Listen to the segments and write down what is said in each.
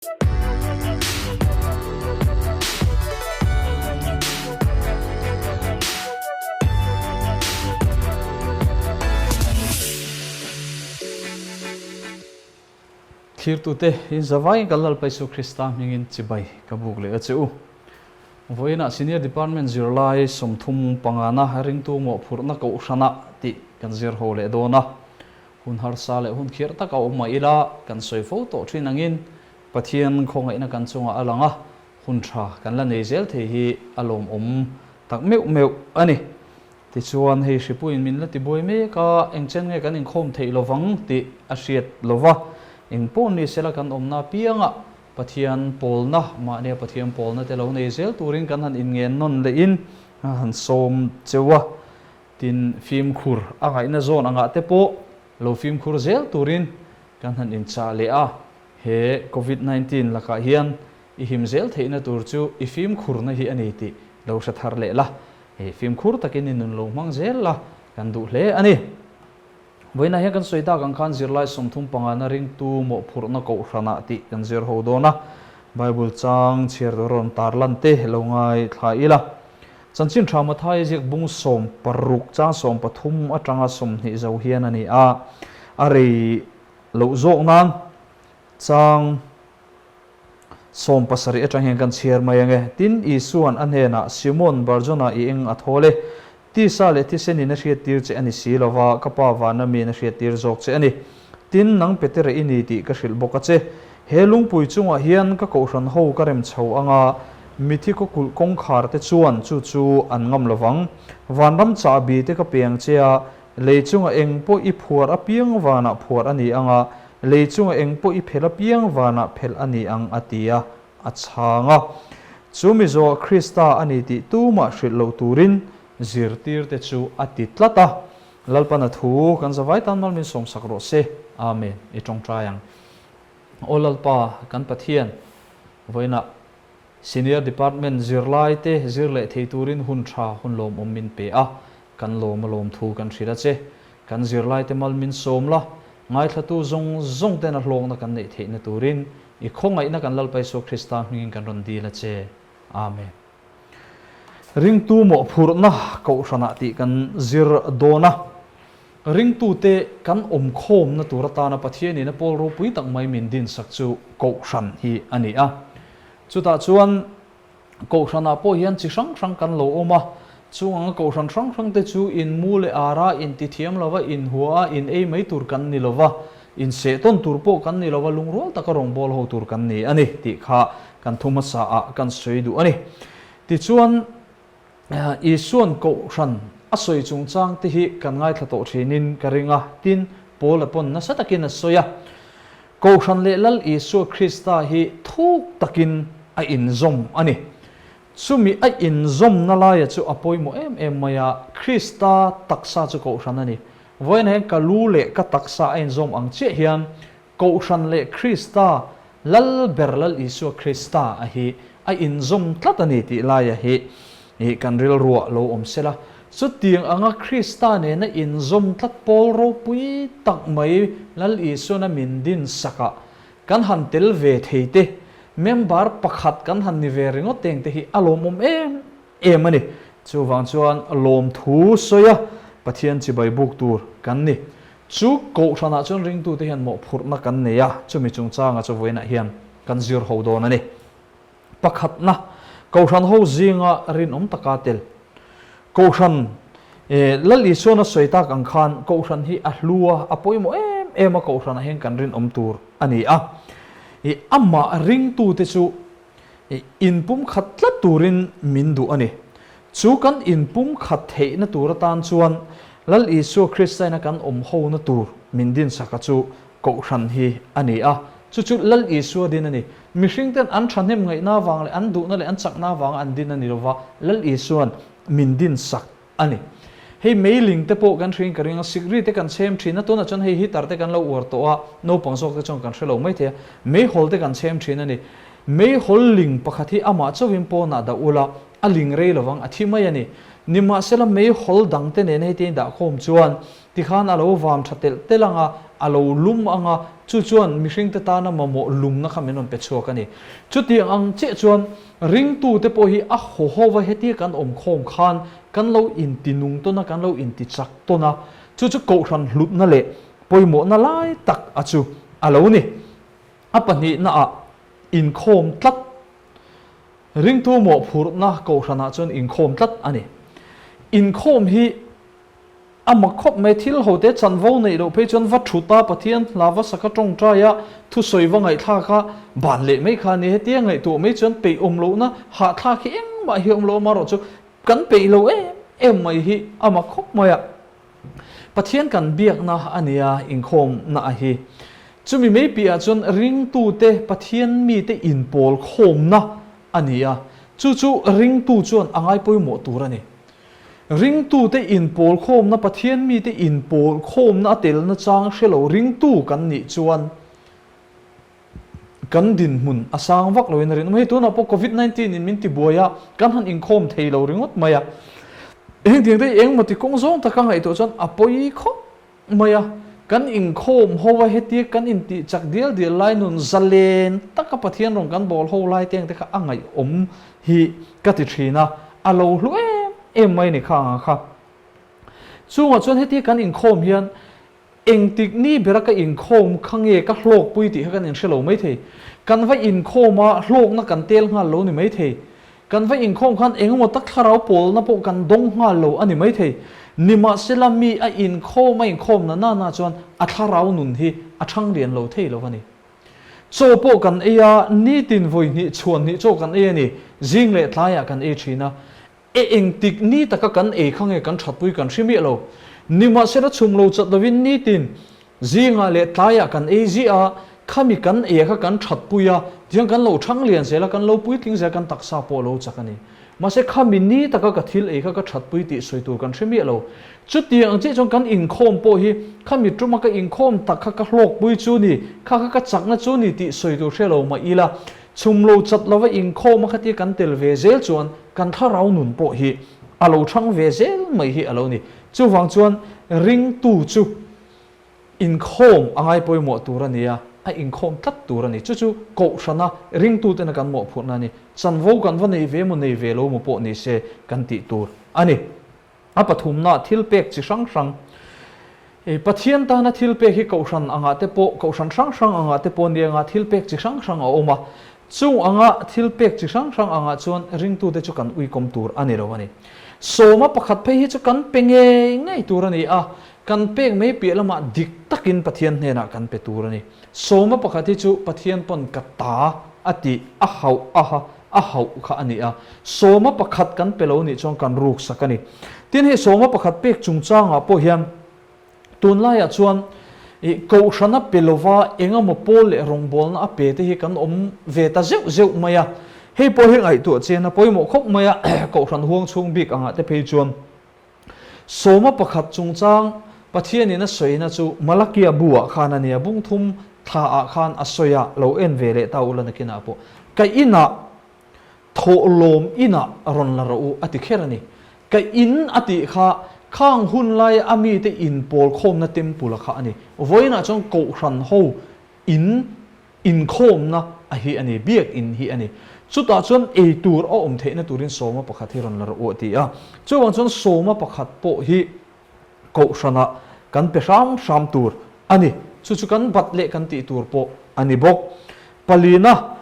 Thlirtute, in zavaiin kan Lalpa Isu Krista hmingin chibai ka buk leh a che u. Vawiinah Senior Department zirlai 35na ringtu mawhphurhna kohhranah tih kan zir ho leh dawn a. Hun harsa leh hun khirh tak a awm mah ila, kan sawi fo tawh thin angin Pathian khawngaihna kan chungah a lang a, hun tha kan la nei zel thei hi a lawmawm tak meuh meuh a ni. Tichuan, hei hripuiin min la tibuai mek a, engchen nge kan inkhawm theih lovang tih a hriat lo va, engpawh ni sela kan awmna apiangah Pathian pawlna, mahnia Pathian pawlna te lo nei zel turin kan han inngen nawn lehin a han sawm cheu a. Tin, fimkhur a ngaihna zawn angah te pawh lo fimkhur zel turin kan han inchah leh a, he Covid 19 lakah hian i him zel theihna tur chu i fimkhurna hi a ni tih lo hre thar leh la, hei fimkhur takin i nun lo hmang zel la kan duh hle a ni. Vawiinah hian kan sawi tak ang khan zirlai 35 na ringtu mawhphurhna kohhranah tih kan zir ho dawn a, Bible chang chhiar tur rawn tarlan te lo ngaithla ila. Chanchin tha Mathai ziak bung 16 chang 13 atanga 20 zo hian a ni a, a rei loh zawk nan chang 17 atang hian kan chhiar mai ange. Tin, Isua'n a hnenah, Simon, Barjona i eng a thawl e. Tisa leh thisenin a hriattir che a ni si lo va, ka Pa vana miin a hriattir zawk che a ni. Tin, nang Petere i ni tih ka hrilh bawk a che. He lungpui chungah hian ka kohhran ho ka rem chho ang a, mithi khaw kulh kawngkhar te chuan chu chu an ngam lo vang. Vanram chahbi te ka pe ang che a, lei chunga eng pawh i phuar apiang vanah phuar a ni ang a, lei chunga eng pawh i phelh apiang vanah phelh a ni ang a ti a, a chhang a. Chu mizoah Krista a ni tih tumah hrilh loh turin zirtirte chu a ti tlat a. Lalpana thu kan zavai tan mal min sawmsak rawh se. Amen. I tawngtai ang. Aw Lalpa, kan Pathian, vawiinah Senior Department zirlaite zir leh thei turin hun tha, hun lawmawm min pe a, kan lawm a lawm thu kan hrilh a che. Kan zirlaite mal min sawm la, ngaithlatu zawng zawng ten a hlawkna kan neih theihna turin i khawngaihna kan Lalpa Isua Krista hmingin kan rawn dil a che. Amen. Ringtu mawhphurhna kohhranah tih kan zir dawn a. Ringtute kan awmkhawmna tur atana Pathianin a pawl ropui tak mai min dinsak chu Kohhran hi a ni a. Chutah chuan Kohhranah pawh hian chi hrang hrang kan lo awm a, chung anga Kohhran hrang hrangte chu inmu leh ara, intithiam lova, inhua a, in ei mai tur kan ni lova, insehtawn tur pawh kan ni lova, lungrual taka rawngbâwl ho tur kan ni a ni tih kha kan thu hmasaah kan sawi duh a ni. Tichuan, Isua'n Kohhran a sawi chungchang te hi kan ngaithla tawh thinin ka ring a, tin, Paula pawn nasa takin a sawi a. Kohhran leh Lal Isua Krista hi thuk takin a inzawm a ni. Chumi a inzawmna laia chu a pawimawh em em mai a, Krista taksa chu Kohhran a ni. Vawiin hian ka lu leh ka taksa a inzawm ang chiah hian Kohhran leh Krista, Lal ber Lal Isua Krista a hi a inzawm tlat a ni tih laia hi kan rilruah lo awm sela. Chutiang anga Krista nena inzawm tlat pawl ropui tak mai Lal Isuana min din sakah kan han tel ve thei te, member pakhat kan han ni ve ringawt teng te hi a lawmawm em em a ni. Chuvang chuan lawmthu sawi a Pathian chibai buk tur kan ni. Chu Kohhranah chuan ringtute hian mawhphurhna kan nei a, chumi chungchanga chu vawiinah hian kan zir ho dawn a ni. Pakhatna, Kohhran ho zinga rinawm taka tel. Kohhran, Lal Isuan a sawi tak ang khan Kohhran hi a hlu a, a pawimawh em em a, Kohhranah hian kan rinawm tur a ni a. Amah ringtute chu inpumkhat tlat turin min duh a ni. Chu kan inpumkhat theihna tur atan chuan Lal Isua Kristaina kan awm hona tur min dinsaka chu Kohhran hi a ni a. Chu chu Lal Isua din a ni. Mihringten an thahnem ngaihna avang leh an duhna leh an chakna avanga an din a ni lova, Lal Isua'n min dinsak a ni. Hei meiling te pawh kan hriin ka ring a, sikri te kan chhem thin a, tunah chuan hei heater te kan lo uar tawh a, naupang zawk te chuan kan hre lo mai thei a, meihawl te kan chhem thin a ni. Meihawl ling pakhat hi amah chauhin pawnah dah ula, a ling rei lovang, a thi mai a ni. Nimahsela meihawl dangte nena hetia indahkhawm chuan tikhan a lo vam tha telh telh ang a, a lo lum ang a, chu chuan mihringte tana mamawh lumna kha min rawn pe chhuak a ni. Chutiang ang chiah chuan ringtute pawh hi a haw ho va hetia kan awm khawm khan kan lo intinung tawn a, kan lo intichak tawn a, chu chu kohhran hlutna leh pawimawhna lai tak a chu a lo ni. A pahnihnaah inkhawm tlat. Ringtu mawhphurhna kohhranah chuan inkhawm tlat a ni. Inkhawm hi a mak khawp mai, thil hote chanvo neih loh phei chuan va thut a, Pathian hla va sak a tawngtai a, thusawi va ngaihthlak a, ban leh mai kha a ni. Hetia ngaihtuah mai chuan peih awm lohna hahthlak hi engmah hi a awm lo, amaherawhchu kan peih lo em em mai hi a mak khawp mai a. Pathian kan biakna a nia inkhawmna a hi. Chumi mai piahah chuan ringtute Pathian mite inpawl khawmna a ni a, chu chu ringtu chuan a ngai pawimawh tur a ni. Ringtute inpawl khawmna, Pathian mite inpawl khawmna a telna chang hre lo ringtu kan nih chuan Kan dinhmun a sang vak loin a rinawm. Hei tunah pawh Covid 19 in min tibuai a, kan han inkhawm thei lo ringawt mai a. Engtiang te engmaw ti kawng zawng taka ngaihtuah chuan a pawi khawp mai a. Kan inkhawm ho a hetia kan intih chak dial dial lai nun zalen taka Pathian rawn kan bawl ho lai te ang te kha a ngaihawm hi ka ti thin a, a lo hlu em em mai ni kha anga kha. Chungah chuan hetia kan inkhawm hian Engtik ni bera ka inkhawm kha nge ka hlawkpui tih kha kan inhre lo maithei. Kan va inkhawm a, hlawkna kan tel nghal lo ni maithei. Kan va inkhawm khan engemaw tak thlarau pawlna pawh kan dawng nghal lo a ni maithei. Nimahsela mi a inkhawm a inkhawm na na na chuan a thlarau nun hi a thang lian lo thei lo a ni. Chaw pawh kan ei a, nitin vawi hnih chhuan hnih chaw kan ei a ni. Zing leh tlaiah kan ei thin a. E engtik ni taka kan ei kha nge kan thatpui kan hre miah lo. Nimahsela chhum lo chat lovin nitin zingah leh tlaiah kan ei ziah a, khami kan ei kha kan thatpui a, tiang kan lo thang lian zel a, kan lo puitling zel a, kan taksa pawh a lo chak a ni. Mahse khami ni taka ka thil ei kha ka thatpui tih sawi tur kan hre miah lo. Chutiang ang chiah chuan kan inkhawm pawh hi khami tuma ka inkhawm tak kha ka hlawkpui chu ni, kha kha ka chakna chu ni tih sawi tur hre lo mah ila, Chhum lo chat lova inkhawm a khatia kan tel ve zel chuan kan thlarau nun pawh hi a lo thang ve zel mai hi a lo ni. Chuvang chuan ringtu chu inkhawm a ngai pawimawh tur a ni a, a inkhawm tlat tur a ni. Chu chu kohhrana ringtutena kan mawhphurhna a ni. Chanvo kan va nei ve emaw nei ve lo emaw pawh ni se kan tih tur a ni. A pathumna thilpek chi hrang hrang. Pathian tana thilpek hi kohhran angah te pawh, kohhran hrang hrang angah te pawh nia anga thilpek chi hrang hrang a awm a. Chung anga thilpek chi hrang hrang angah chuan ringtute chu kan uikawm tur a ni lo a ni. Sawma pakhat phei hi chu kan pe ngei ngei tur a ni a, kan pek mai piah lamah dik takin Pathian hnenah kan pe tur a ni. Sawma pakhat hi chu Pathian pawn ka ta a tih a hauh aha a hauh kha a ni a, sawma pakhat kan pe lo nih chuan kan ruk sak a ni. Tin, hei sawma pakhat pek chungchangah pawh hian tunlaiah chuan ih kohhrana pe lova engemaw pawl leh rawngbawlna a pe te hi kan awm ve ta zeuh zeuh mai a, hei pawh hi ngaihtuah chian a pawimawh khawp mai a, kohhran huang chhung bik angah te phei chuan Sawma pakhat chungchang Pathianin a sawina chu Malakia bu-ah khan a nia, bung thum thlaah khan a sawi a, lo en ve leh ta ula nakinah pawh ka inah thawhlawm inah rawn la rawh u a ti kher a ni. Ka in a tih kha khang hun laia a mite inpawl khawmna temple-a kha a ni. Vawiinah chuan kohhran ho in Inkhawmna a hi a ni, biak in hi a ni. Chutah chuan ei tur a awm theihna turin sawma pakhat hi rawn la rawh u a ti a. Chuvang chuan sawma pakhat pawh hi kohhranah kan pe hram hram tur a ni. Chu chu kan bat leh kan tih tur pawh a ni bawk. Palina,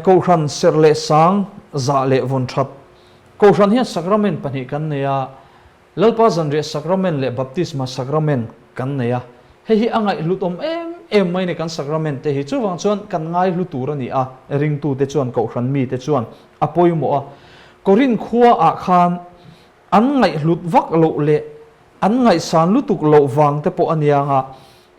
Kohhran serh leh sang, zah leh vawn that. Kohhran hian sacrament pahnih kan nei a. Lalpa zanriah sacrament leh baptisma sacrament kan nei a, hei hi a ngaihhlut awm em em mai ni kan sacrament te hi, chuvang chuan kan ngaihlu tur a ni a, ringtute chuan kohhran mite chuan a pawimawh a, Korinth khua ah khan an ngaihhlut vak loh leh an ngaihsan lutuk loh vang te pawh a nia nga,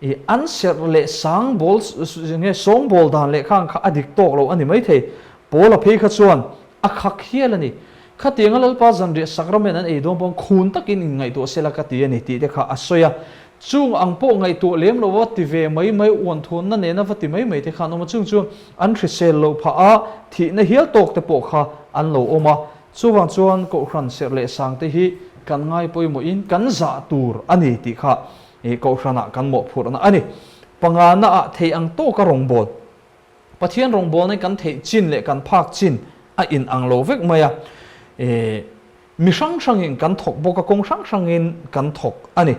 I an serh leh sang bawl nge sawngbawl dan leh khang kha a dik tawk lo a ni maithei. Paula phei kha chuan a khak hial a ni. Khatianga Lalpa zanriah sakramen an ei dawn pawn khun takin inngaihtuah sela ka ti a ni tih te kha a sawi a. Chung ang pawh ngaihtuah lem lo va ti ve mai mai uanthawnna nena va ti mai mai te kha an awm a, chung chu an hrisel loh phah a, thihna hial tawk te pawh kha an lo awm a. Chuvang chuan Kohhran serh leh sangte hi kan ngai pawimawhin kan zah tur a ni tih kha Kohhranah kan mawhphurhna a ni. Panganaah thei ang tawka rawngbâwl. Pathian rawngbâwlna hi kan theih chin leh kan phâk chin a inang lo vek mai a. Mi hrang hrangin kan thawk bawk a, kawng hrang hrangin kan thawk a ni.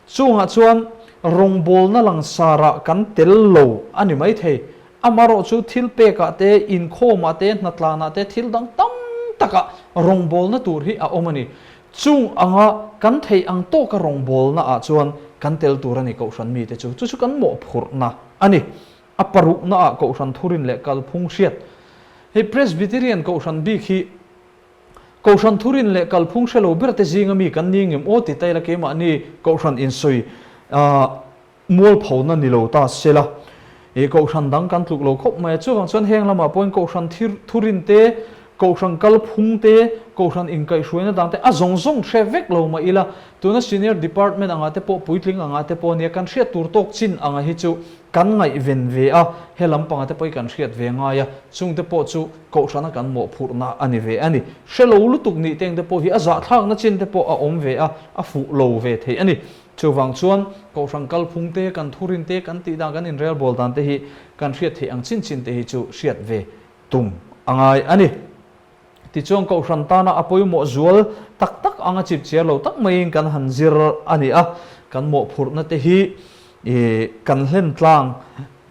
Chungah chuan rawngbawlna langsarah kan tel lo a ni maithei. Amaherawh chu thil pekah te, inkhawmah te, hnatlanah te, thil dang tam takah rawngbawlna tur hi a awm a ni. Chung anga kan theih ang tawka rawngbawlna ah chuan kan tel tur a ni Kohhran mite chu. Chu chu kan mawhphurhna a ni. A parukna ah Kohhran thurin leh kalphung hriat. Hei Presbyterian Kohhran bik hi Kohhran thurin leh kalphung hre lo ber te zinga mi kan ni ngem aw ti ta ila keimahni Kohhran insawi mualphona ni lo ta sela i Kohhran dang kan tluk lo khawp mai a. Chuvang chuan heng lamah pawhin Kohhran thurin te, Kohhran kalphung te, Kohhran inkaihhruaina dang te a zawng zawng hre vek lo mah ila tuna Senior Department angah te pawh puitling angah te pawh nia kan hriat tur tawk chin anga hi chu kan ngaihven ve a, he lampanga te pawh hi kan hriat ve ngai a, chungte pawh chu Kohhrana kan mawhphurhna a ni ve a ni. Hre lo lutuk nih teng te pawh hi a zahthlakna chin te pawh a awm ve a, a fuh lo ve thei a ni. Chuvang chuan Kohhran kalphung te, kan thurin te, kan tih dan, kan inrelbawl dan te hi kan hriat theih ang chin chin te hi chu hriat ve tum a ngai a ni. Tichuan Kohhran tana a pawimawh zual tak tak anga chip chiar lo tak maiin kan han zir a ni a, kan mawhphurhna te hi kan hlen tlang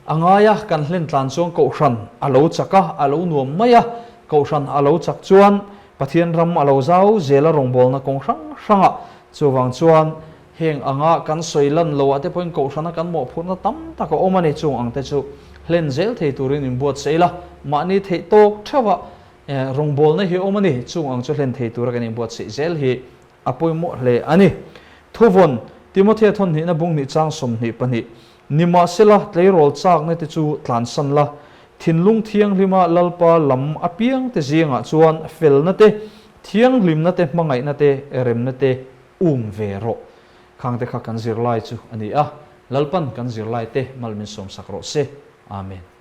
A ngai a, kan hlen tlan chuan Kohhran a lo chak a, a lo nuam mai a. Kohhran a lo chak chuan Pathian ram a lo zau zel a rawngbawlna kawng hrang hrangah. Chuvang chuan heng anga kan sawi lan loh ah te pawhin Kohhrana kan mawhphurhna tam tak a awm a ni. Chung ang te chu hlen zel thei turin inbuatsaih ila, mahni theih tawk theuh a rawngbawlna hi a awm a ni. Chung ang chu hlen thei tura kan inbuatsaih zel hi a pawimawh hle a ni. Thuvawn, Timothea thawnhnihna bung hnih chang 22. Nimahsela, tleirawl chakna te chu tlansan la, thinlung thianghlima Lalpa lam apiangte zingah chuan felna te, thianghlimna te, hmangaihna te, remna te um ve rawh. Khangte kha kan zirlai chu a ni a, Lalpan kan zirlaite mal min sawmsak rawh se. Amen.